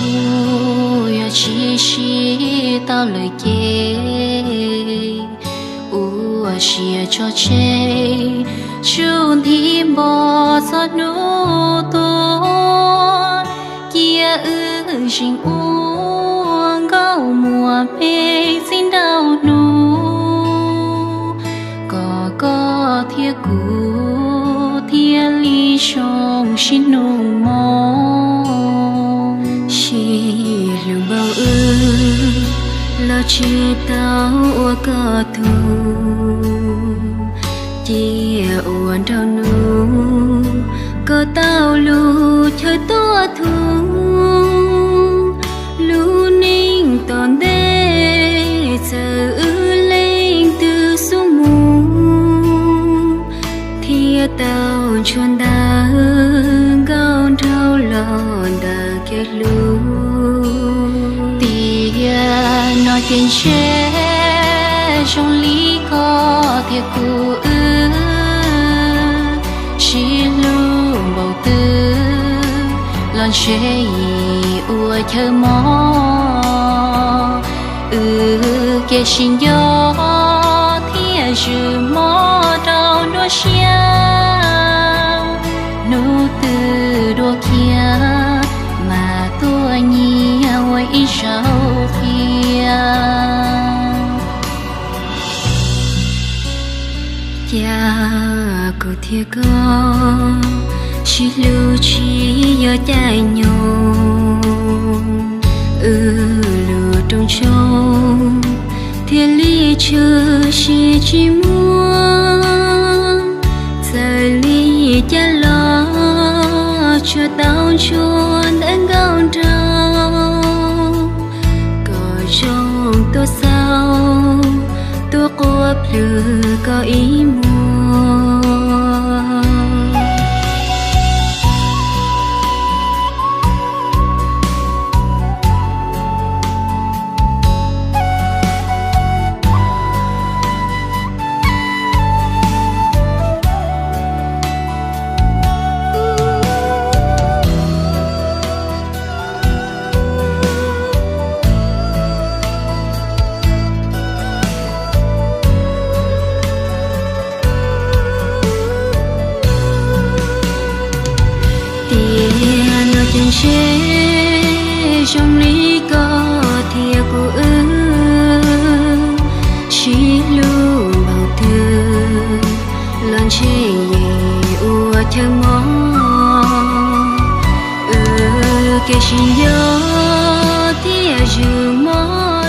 Kuv yog tsis sib tau lawm ces ua siab tso tseg, tsum nthi npo txog hnub tuag, cia wb zeem ua nkauj muam me txij nraum hnub, kom koj thiab kuv thiaj li zoo sib hnub hmo. Sib hlub npaum wb los tsis tau ua koj tug, cia ua nraug nus, koj tau lub chaw tuaj thum. Lub neej tom ntej txawm wb leej twg xub mus, thiaj tau ntshua ntawm nkauj nraug los ntawm kev hlub. Tiam no ces ntshe zoo li koj thiab kuv wb sib hlub npaum twg los ntshe yim ua chaw mob. Wb kev sib nco thiaj zwm mob rau nruab siab, hnub twg dua kiag mas tuaj nyiag ua ib zaug thiab. Cas kuv thiab koj sib hlub tsis yog caij nyoog, wb lub rooj ntsoog thiaj li tshwm sim tsis muaj. Txawm li cas los tsuas tau ntshua ntawm nkauj nraug, kom zoo tuaj xaus tuaj quaj plhws koj ib muag. Tiam no ces ntshe zoo li koj thiab kuv wb sib hlub npaum twg los ntshe yim ua chaw mob. Wb kev sib nco thiaj zwm mob